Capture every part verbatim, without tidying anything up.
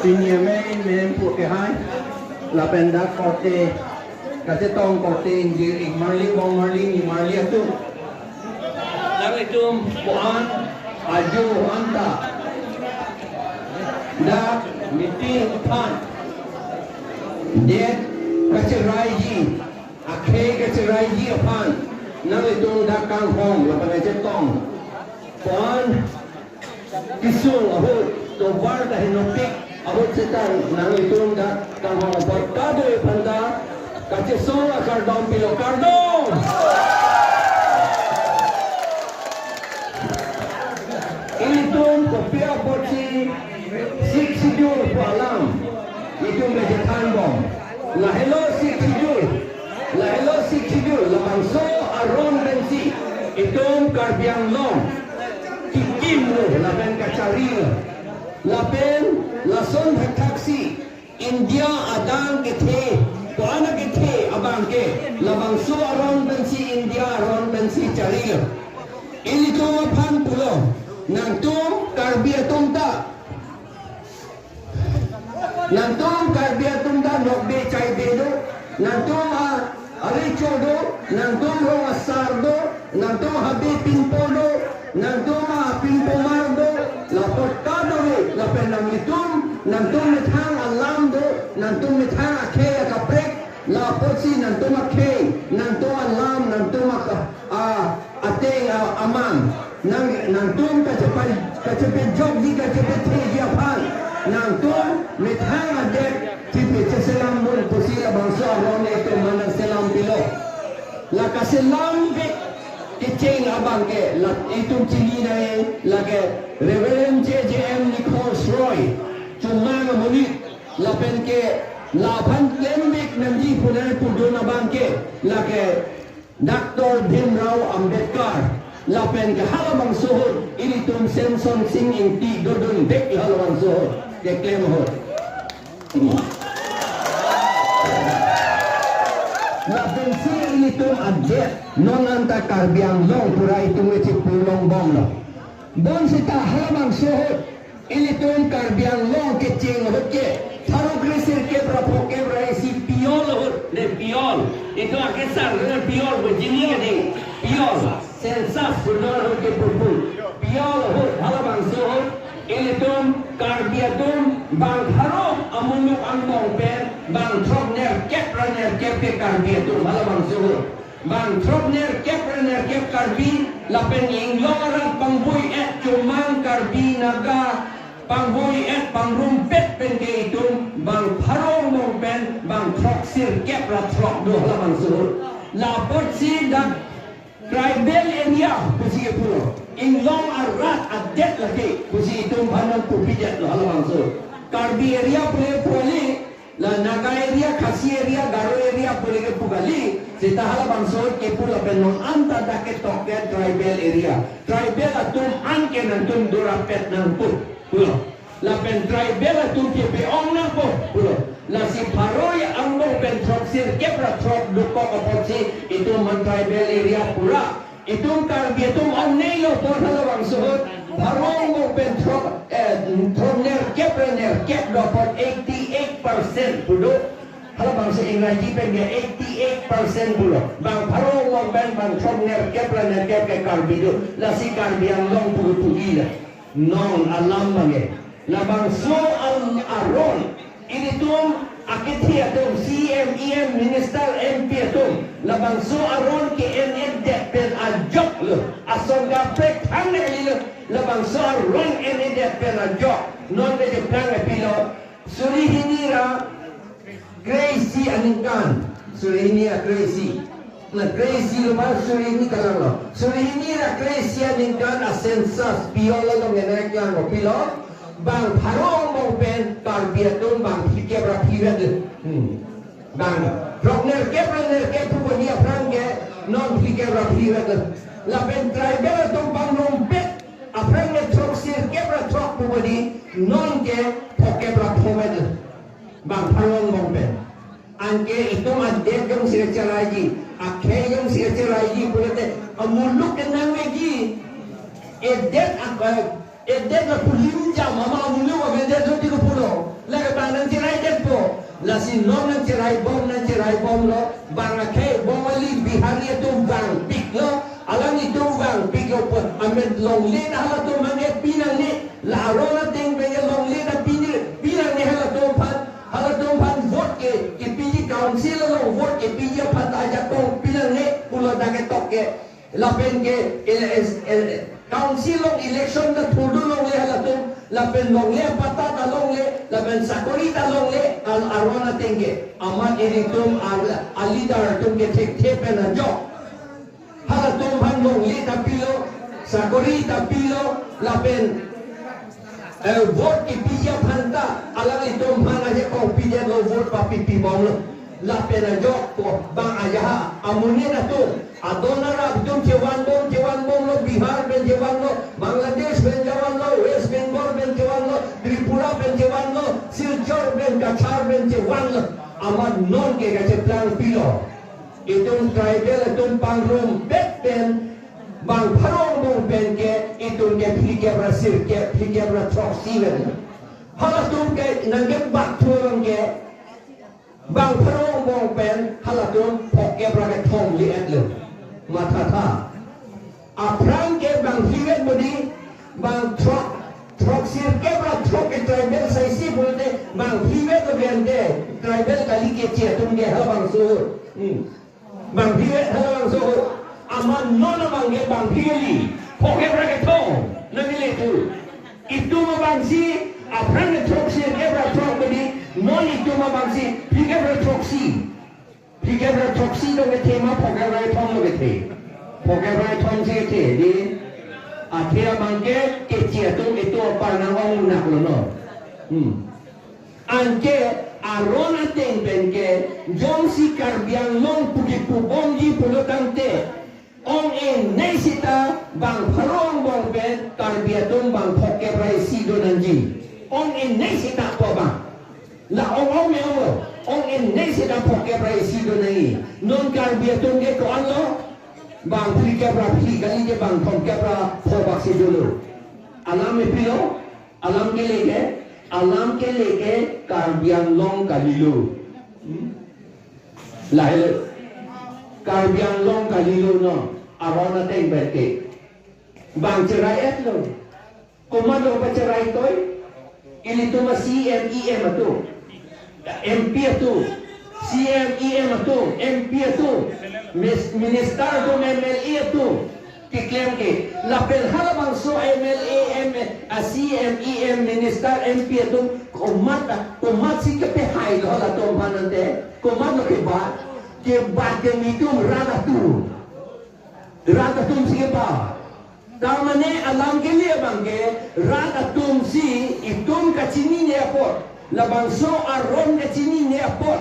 Pini amei mem pu kehai, lapen dak korte, kachetong korte ingjir ik marli bong marli ni marli atum. Nanglitum ko-an ajo anta dak meeting aphan det kacheraiji, akhei kacheraiji aphan nanglitum dak kanghong lapen kachetong. Ko-an kesung ahut, tovar ta henopik ahut seta nanglitum dak kanghong apot kadokave aphanta kachesong akardom pilo, kardom. Ilitum kopi apotsi Sixth Schedule pu alam itum kachethanbom. Lahelo Sixth Schedule, lahelo Sixth Schedule, labangso aron pensi itum Karbi Anglong kekimlo lapen kacharilo. Lapen lason thakthaksi India adang kethe, ko-an akethe abangke labangso aron pensi India aron pensi charilo. Ilitum aphan pulo, nangtum Karbi atum ta, nangtum Karbi atum ta nokbe chaibe do, nangtum a arecho do, nangtum rong asar do, nangtum habe pinpo do, nangtum a pinpomar do, lapot kadokave, lapen nanglitum, nangtum methang alam do, nangtum methang akhei akaprek, lapotsi nangtum akhei, nangtum alam, nangtum aka-, a, ateng a, amang, nang, nangtum kachepai, kachepejokji, kachepetheji aphan, nangtum methang adet chipi cheselam mun pusi labangso aron itum mana selam pilo. La kaselam vek kecheng abangke la itum chini nai, lake Reverend J J M Nichols Roy, chomang amonit, lapenke laphan klem vek nangji punai pudun abangke lake Doctor Bhimrao Ambedkar, lapenke halabangso ahut ilitum Semson Sing Ingti dodun vek halabangso ahut keklem ahut. Lapensi ilitum adet non anta Karbi Anglong pura itum echipulong bomlo. Bonseta halabangso ahut ilitum Karbi Anglong kecheng ahut ke tharo kre sirkep ra phokep ra isi piyol ahut, ne piyol. Itum akesar ne piyol bejini adi piyol. Census punon ahut ke purpur. Piyol ahut halabangso ahut ilitum Karbi atum bang pharo amuluk angbong pen bang throk nerkep ra nerkep ke Karbi atum halabangso ahut. Bang throk nerkep ra nerkep Karbi, lapen inglong arat pangvoi-et chomang Karbi Naga pangvoi-et pangrumpet pen ke itum bang pharo angbong pen bang throk sirkep ra throk do halabangso ahut. Lapotsi dak tribal area pusi kepulo. Inglong arat adet lake pusi itum aphan nangpupidet lo halabangso. Karbi area pule pu kali, la Naga area, Khasi area, Garo area pule ke pu kali, seta halabangso ahut kepu lapen non anta dak ketok ke tribal area. Tribal atum anke nangtum durapet nangpu pulo. Lapen tribal atum kepe-ong nangpo pulo. Lasi pharo angbong pen throk sirkep ra throk dokok apotsi itum man tribal area pura. Itum Karbi atum onnelo apot halabangso ahut pharo angbong pen throk, eh, throk nerkep ra nerkep do apot eighty eight percent pu do. Halabangso Ingraji pen ke eighty eight percent pulo. Bang pharo angbong pen bang throk nerkep ra nerkep ke Karbi do. Lasi Karbi Anglong pu puji la. Non alam abangke. Labangso al-, aron ilitum akethe atum, C M, E M, minister, M P atum, labangso aron ke-en-edet pen ajok lo. Ason kaprek thangnat kalilo, labangso aron en-edet pen ajok. Non kacheplang pilo, suri hini ra kre-isi aningkan, suri hini ra kre-isi. Na kre-isi lo ma suri hini kalang lo. Suri hini ra kre-isi aningkan a-census piyol along ena klang lo pilo. Bang pharo angbong pen Karbi atum bang phlikep ra phliret. Hmm. Bang throk nerkep ra nerkep pu boni aphrang ke non phlikep ra phliret. Lapen tribal atum pangrumpet aphrang ke throk sirkep ra throk pu boni non ke phokep ra phokep. Bang pharo angbong pen. Anke itum adet jongsi kacheraiji, akhei jongsi kacheraiji pulote, amuluk kenang lagi. Edet ak-, edet lapu lim jam ama amuluk avedet jodi kepulo. La Lasi non nangcherai bom, nangcherai bomlo, bang akhei bom ali Bihari atum vangpiklo, alanglitum vangpiklo pu, amen longle ta halatum mangke pinangne, la aron ateng pen longle ta pini, pinangne halatum aphan, halatum aphan vote ke, kepiji council along vote kepiji aphan ta ajakong pinangne, pulo ta ketok ke, lapen ke, ele-, es-, ele-, council along election ta thurdun longle halatum, lapen longle apatta ta longle, lapen sakori ta longle, al aron ateng ke. Amat ilitum al, a leader atum ke thekthe pen ajok. Halatum aphan longle ta pilo, sakori ta pilo, lapen, eh, vote kepiji aphan ta, alanglitum aphan ajakong pidetlo, vote papi pibomlo. Lapen ajok ko, bang aja ha, amonit atum, adon arap atum chevanbom, chevanbomlo, Bihar pen chevanlo, Bangladesh pen chevanlo, West Bengal pen chevanlo, Tripura pen chevanlo, Silchar pen, Cachar pen chevanlo. Amat non ke kacheplang pilo. Itum tribal atum pangrumpet pen, bang pharo angbong pen ke, itum ke phlikep ra sirkep, phlikep ra throksi pen. Halatum ke nangkebak thu abang ke, bang pharo angbong pen halatum phokep ra kethom li-etlo. Mathatha. Aphrang ke bang phlivet bodi, bang throk, throksirkep ra throk ke tribal saisi pulote, bang phlivet lo bente, tribal kali keche atum ke halabangso. Hmm. Bang phlivet halabangso. Amat non abang ke bang phli kali. Phokep ra kethom. Nangli le thu. Itum abangsi, aphrang ke throksirkep ra throk bodi, non itum abangsi, phlikep ra throksi. Phlikep ra throksi lo kethe ma phokep ra kethom lo kethe. Phokep ra kethom si kethe, di. Athe abang ke keche atum itum apar nang-ong munak lo no. Hmm. Anke aron ateng pen ke jongsi Karbi Anglong pu kepubomji pulo tangte, ong-enei seta bang pharo angbong pen Karbi atum bang phokep ra isi do nangji. Ong-enei seta pu abang. La ong-ong me ong-ong. Ong-enei seta phokep ra isi do nangji. Non Karbi atum ke ko-an lo? Bang phlikep ra phli kali ke bang thomkep ra pho bak si dolo. Alam me pilo? Alam kele ke, alam kele ke Karbi Anglong kalilo. Hmm? Lahelo. Karbi Anglong kalilo no. Aron ateng pen ke. Bang cherai-etlo. Komatlo pacherai toi? Ilitum a C M, E M atum. M P atum, C M, E M atum, M P atum, mis-, minister atum, M L A atum, keklem ke, lapen halabangso M L A, M, a C M, E M, minister, M P atum, komat, komatsi kepehai lo halatum aphan ante, komatlo kebat, kebat ke nelitum rat atum, rat atumsi kebat. Tamane alam kele abang ke, rat atumsi itum kachinine apot, labangso aron kachinine apot,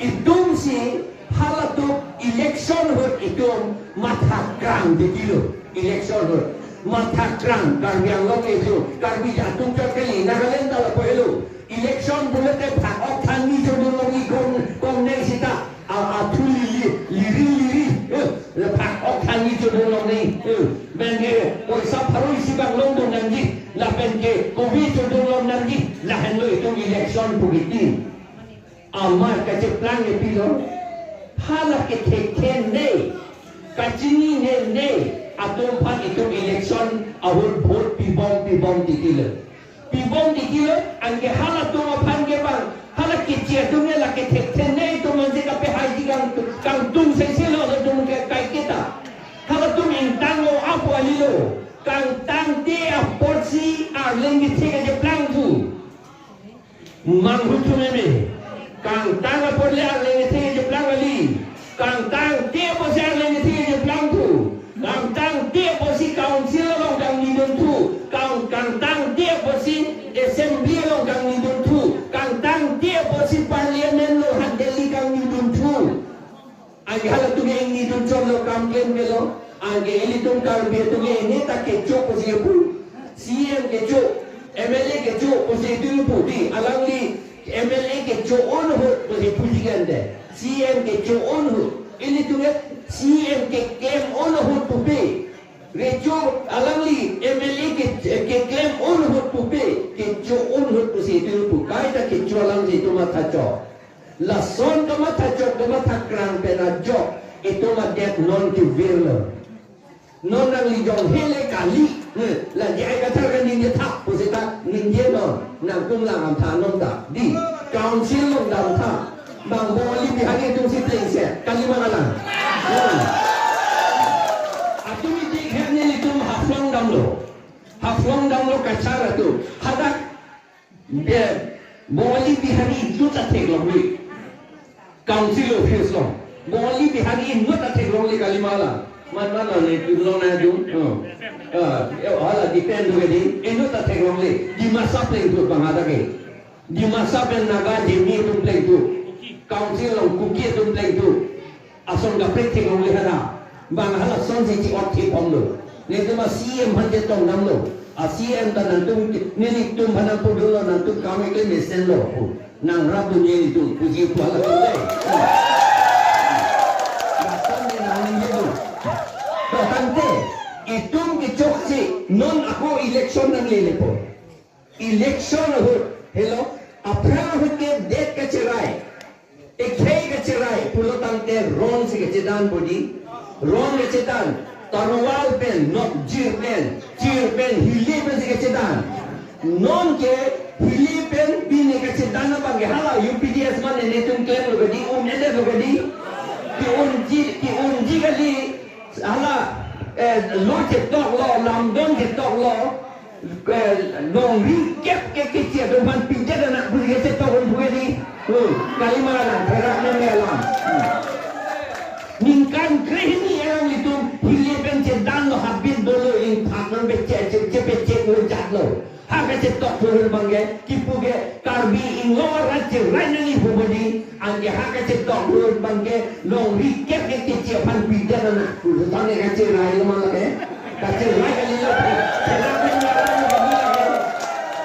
itumsi halatum election ahut itum matha krang detilo. Election ahut matha krang, Karbi Anglong ke itum, Karbi atum chot kali, Nagaland ta lapu helo. Election pulote phak ok thanni chodun longji, kom, kom nei seta. A, a thu lili, liri, liri. Eh, le phak ok thanni chodun longji. Eh, bang ke, poisa pharo isi bang longdun nangji. Lapen ke, kove chodun long nangji. Lahenlo itum election pu kiti. Amat kacheplang ke pilo. Hala kethekthe nei, kachinine nei atum aphan itum election ahut vote pibom, pibom titilo. Pibom titilo, anke halatum aphan ke bang, hala keche atum ke la kethekthe nei atum ansi kapehaiji kang, kangtung sese lo halatum ke kaiketa. Halatum ingtanglo apo alilo, kangtangte apotsi Arleng kethe kacheplang thu. Manghu thu meme. Kangtang apot le Arleng kethe kacheplang kali. Kangtangte apotsi Arleng kethe kacheplang thu. Kangtangte apotsi council along kangnidun thu. Kang, kangtangte apotsi assembly along kangnidun thu. Kangtangte apotsi parliament along han Delhi kangnidun thu. Anke halatum ke ingnidun chotlo, kam klem kelo. Anke ilitum Karbi atum ke ini ta kecho pusi pu. C M kecho, M L A kecho pusi itum pu di. Alangli M L A kecho-un ahut pusi puji kande. C M kecho-un ahut. Ilitum ke C M keklem-un ahut pupe. Recho alangli M L A ke, keklem-un ahut pupe. Kecho-un ahut pusi itum pu. Kaita kecho alangli tu Matha chok. Lason kamatha chok, kamatha krang pen ajok itum adet non kevirlo. Non nangli jong hele kali. Hmm. La J I Kathar kaningje tha, pusita ningje non. Nangtum lang damtha non ta. Dei, council along damtha. Bang Bongali Bihari atum si plengset. Kali ma kalang? Hmm. Atum idik het nelitum Haflong damlo. Haflong damlo Cachar atum. Hadak, eh, Bongali Bihari inut ta theklongle. Council office along. Bongali Bihari inut ta theklongle, kali ma kalang? Man man lo, nelitum along na jung. Oh. Ah, eh, hala depend do ke dei. Inut ta theklongle. Dimasa plengthu bang hadak ke. Dimasa pen Naga, Zeme atum plengthu. Council along Kuki atum plengthu. Ason kaprek theklongle hana. Bang halason si chi-ot thepomlo. Nelitum a-C M aphan chetong damlo. A-C M ta nangtum, nelitum aphan nangpudunlo, nangtum kam keklem mesenlo. Nangrapdun nelitum, puji pu halatum dei. Datang ne nangningjepo. Datang te, itum kechoksi, non ako election nanglelepo. Election ahut, helo, aphrang ahut ke det kacherai, ekhei kacherai pulo tangte ron si kachedan bodi, ron kachedan, tarwal pen, nokjir pen, chir pen, hili pen si kachedan. Non ke hili pen pine kachedan abang ke hala U P D S mane netum klemlo ke dei, un-edet lo ke dei, ke-unji, ke-unji kali, hala, eh, lo chetoklo, lamdon chetoklo, eh, longri kep ke keche atum aphan pidet nang pu keche tokon pu ke dei. Hmm, kali ma kalang, therak meme alam. Hmm. Ningkan krehini alanglitum hili pen chedanlo, habit dolo, ingthak nang beche, che, che, beche lo jatlo. Ha kachetok ahut abang ke, kipu ke, Karbi Anglong arat cherai nangji pu bodi, anke ha kachetok ahut abang ke, longri kep ke keche aphan pidet nang. Tangte kacherai lo ma lake? Kacherai kalilo. Therak meme alam lo ke dei.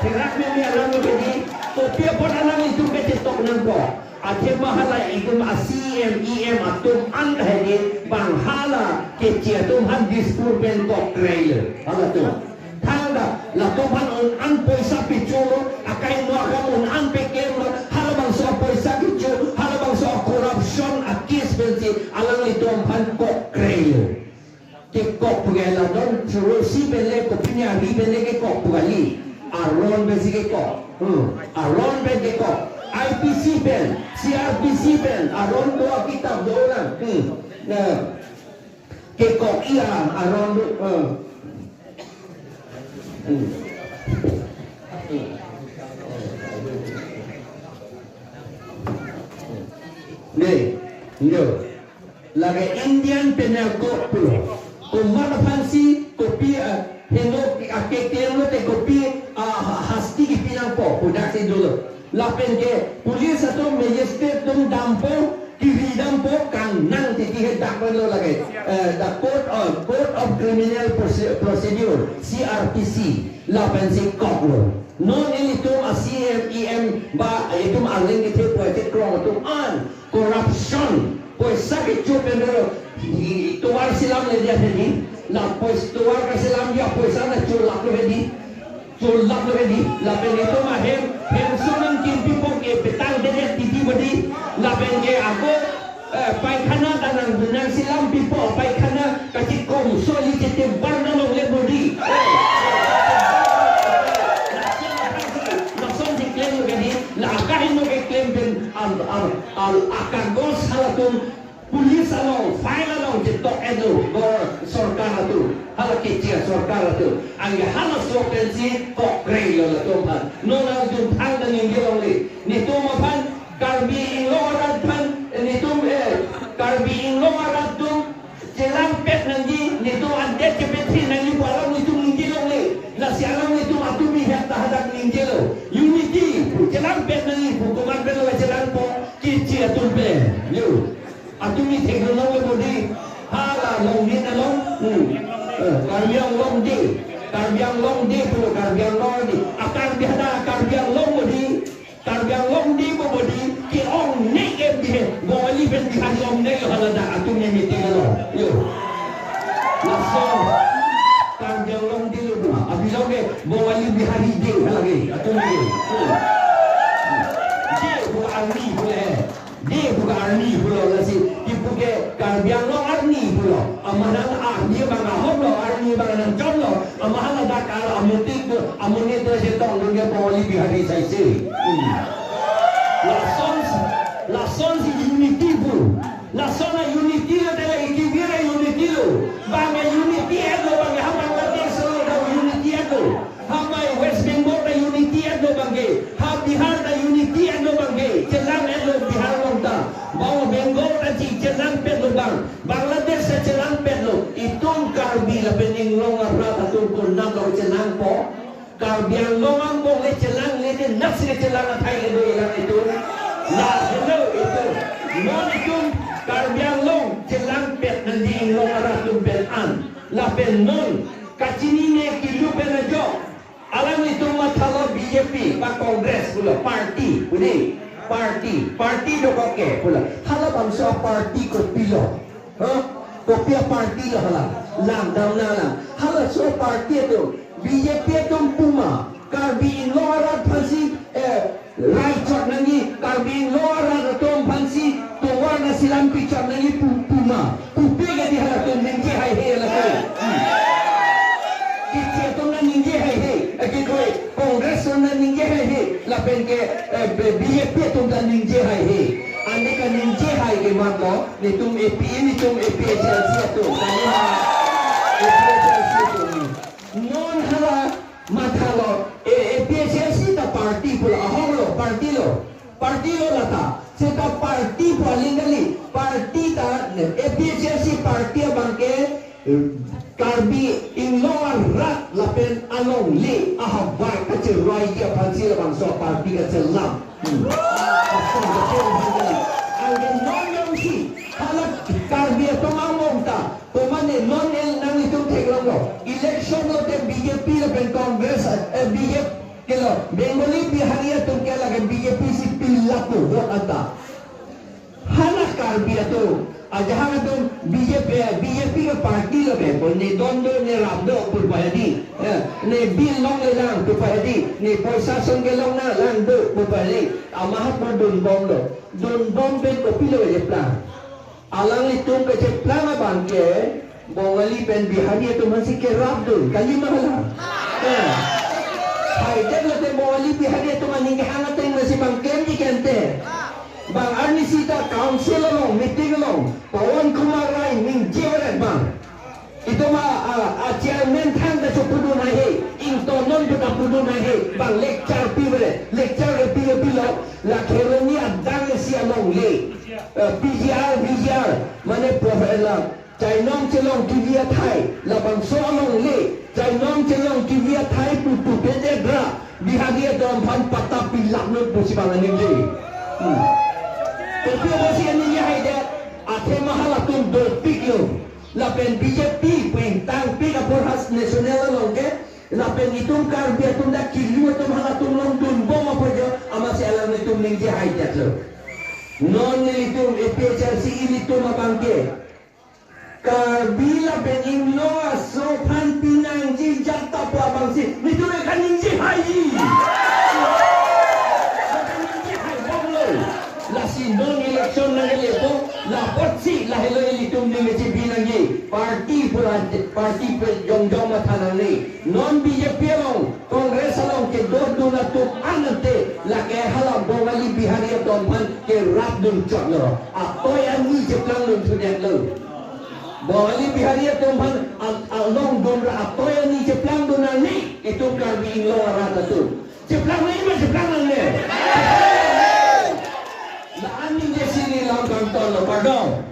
Therak meme alam lo ke dei. Kopi apot alanglitum kachetok nangkok? Athema hala itum a-C M, E M atum an hedi bang hala keche atum aphan Dispur pen kok kreilo. Halatum. Thangta, latum aphan un-an poisa pecholo, akai no akam un-an peklemlo, halabangso poisa kecho, halabangso corruption a-case pensi alanglitum aphan kok kreilo. Kekok pu ke la don, choro si pen le, kopine ari pen le kekok pu kali. Aron pensi kekok. Hmm. Aron pen kekok. I P C pen, C R P C pen, aron do akitap do nang. Hmm. Nah. Kekok iya, aron do. Hmm. Hmm. Dei, yo. Lake Indian Penal Code pulo. Komat aphansi kopi, ah, heno akeklem lote kopi, ah, ha-, hasti kipi nangpo, pu daksi dolo. Lapen ke police atum, magistrate atum dampo, kiri dampo, kangnang titi ke dak lo lake. Eh, the Code of, Code of Criminal Proce-, Procedure, C R P C. Lapensi koklo. Non ilitum a-C M, E M ba itum arleng kethe pu achekrong atum an corruption, poisa kecho pen ro, i-, tovar selamle dia hedi, la pois-, tovar kaselamji apoisa na cholaklo hedi, cholaklo hedi, lapen itum ahem, hem sonam kimpi pok e petang dedet titi bodi, lapen ke ako, eh, paikhana ta nang, nangselam pipo, paikhana kachikom soli chete barna longle bodi. Lason si klemlo ke dei, la akaheno keklem pen al, al, al akagos halatum police along, file along chetok-etlo, go sorkar atum, hala keche asorkar atum. Anke halaso pensi kokreilo latum aphan. Non nangtum thangta ningje longle. Netum aphan Karbi Anglong arat aphan, netum, eh, Karbi Anglong arat atum chelangpet nangji, netum adet chepethe nangji pu alam netum ningje longle. Lasi alam netum atum ihet ta hadak ningjelo. Unity, chelangpet nangji pu komat pen lo chelangpo, keche atum pen. Yo. Atum ni theklong lo bodi. Hala Longding along. Hmm. Eh, Karbi Anglong Day. Karbi Anglong Day pulo, Karbi Anglong Day. A Karbi hadak Karbi Anglong bodi. Karbi Anglong Day bo bodi. Ke-ong ne ke bihe. Bongali pen Bihari ong ne hala dak atum ni meeting along. Yo. Laso Karbi Anglong Day lo bodi. Abang ke Bongali Bihari Day hala ke. Atum ni. Hmm. Day bo Karbi Anglong arni pulo. Amat hala arni abang ahok lo, arni abang nangchom lo. Amat hala dak ar amutik tu, amonit tu si tong dun ke Bengali Bihari saisi. Hmm. Lason, lason si unity pu. Lason a-unity lo tela ikivira unity lo. Bang a-unity et lo bang ha Bangladesh lo dak unity et lo. Ha mai West Bengal ta unity et lo bang ke. Ha Bihar ta unity et lo bang ke. Chelang et lo Bihar along ta. Bang Bengal ta chi chelang pet lo bang. Bangladesh ta chelang pet lo. Itum Karbi lapen inglong arat atum konat lo chelangpo. Karbi Anglong angbong le chelang le de nak si le chelang athai le do ilang itum. La hello itum. Non itum Karbi Anglong chelang pet nangji inglong arat atum pen an. Lapen non kachinine kilu pen ajok. Alanglitum mathalo B J P ba Congress pulo party, pudi party, party dokok ke pulo. Halabangso party kopilo? Ha? Kopi a-party lo hala? Langdam nang lang. Halaso party atum, B J P atum puma, Karbi inglong arat aphansi, eh, rai chot nangji, Karbi inglong arat atum aphansi tovar nangselam pi chot nangji pu-, puma. Kopi ke di halatum ningje haihe halatum. Hmm. Kiche atum nangji ningje haihe. Eh, kikoi Congress atum nangji ningje haihe. Lapen ke, eh, B-, B J P atum nangji ningje haihe. Ane kaningje hai ke mat lo. Netum A P, netum A P H L C atum. Kali ma A P H L C atum. Non hala mathalo, eh, A P H L C ta party pulo, ahok lo, party lo, party lo lata. Seta party pu aling kali, party ta, eh, A P H L C party abang ke, eh, Karbi inglong arat lapen alongle ahavar kacheroi aphansi labangso party kachelang. Hmm. Ason kacheroi aphan kali. Anke non jongsi, hala Karbi atum angbong ta, Komane non el nanglitum theklonglo. Election lote B J P lapen Congress, eh, B J P kelo. Bengali Bihari atum ke lake B J P si pilap tu vote anta. Hala Karbi atum, ajahak atum B J P, eh, B J P ke party lo be, ko ne don do ne rap do pur pahedi. Eh, ne bill longlelang pur pahedi, ne poisa song kelong nanglang do pur pahedi. Amat hap mo dunbom lo. Dunbom pen kopilo ejeplang. Alanglitum kacheplang abang ke Bengali pen Bihari atum aphansi kerapdun, kali ma hala? Eh. Haidet lote Bengali Bihari atum aning kehang ateng nasi bang klemji kente. Bang arnisi ta council along, meeting along, Pawan Kumar Rai ningje veret bang. Itum a, a, a chairman thangta chopudun haihe, ingtonnon puta pudun haihe, bang lecture pi veret, lecture ke pi ke pilo, la Kheroni adang si alongle, eh, P G R, V G R, mane prof-, eh, la, chainong chelong T V athai, labangso alongle, chainong chelong T V athai putu pede dra, Bihari atum aphan patta pilapnon pusi bang aningje. Hmm. Kopi apotsi aningje haidet, athema halatum dopiklo. Lapen B J P pu ingtangpik apor has national along ke, lapen itum Karbi atum dak kilu atum halatum longdunbom apor jo, amatsi alanglitum ningje haidetlo. Non nelitum A P H L C ilitum abang ke Karbi lapen inglong aso aphan pinangji jat ta pu abangsi, nelitum ekan ningje haiji. Ekan ningje haibomlo. Lasi non election nangkelepo, la apotsi lahelo ilitum ningje pinangji. Party pura, party pe jongjong matha nangne. Non B J P along, Congress along kedo dun atum an ante, lake hala Bengali Bihari atum aphan kerapdun chotlo. Atoi ani cheplangdun thudetlo. Bengali Bihari atum aphan al-, alongdun ra atoi ani cheplangdun nangne, itum Karbi inglong arat atum. Cheplang nangji ma cheplang nangne? La aningje si neli lam kangtonlo, pardon.